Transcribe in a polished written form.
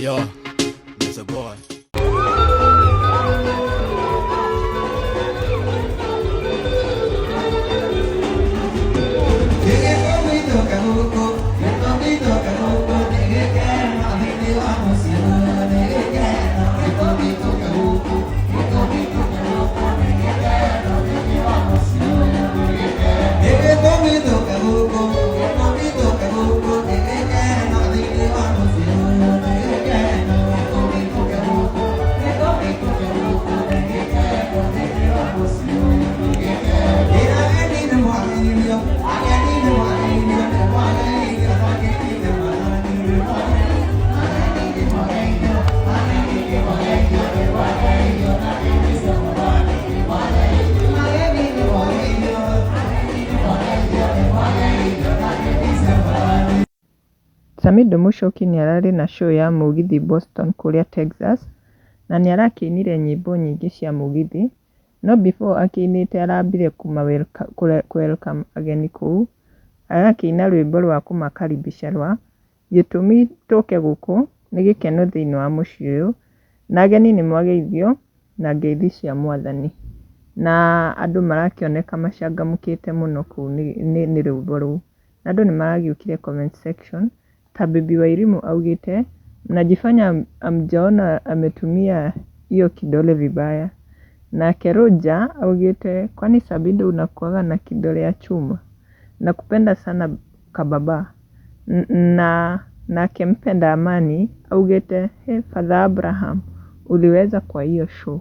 Yo, Mr. Boy. Samidoh Muchoki nĩararĩ na show ya mũgithi Boston kũrĩa Texas, na nĩarakĩinire nyĩmbo nyingĩ cia mũgithi, no before akĩinĩte arambire kũ welcome ageni kũu, agakĩina rwĩmbo rwa kũmakaribisha rwa gĩtũmi tũke gũkũ nĩ gĩkeno thĩiniĩ wa mũciĩ ũyũ, na ageni nĩ mwageithio na ngeithi cia mwathani. Na andũ marakĩoneka macangamũkĩte mũno kũu nĩ rwĩmbo rũu. Na andũ nĩ maragĩũkire comment section ta Baby Wairimu augĩte mnajifanya hamjaona ametumia hiyo kidole vibaya. Nake Roger augĩte kwani Samidoh unakuaga na kidole ya chuma? Nakupenda sana kababa. Na nake Mpenda Amani augĩte hey, Father Abraham uliweza kwa hiyo show.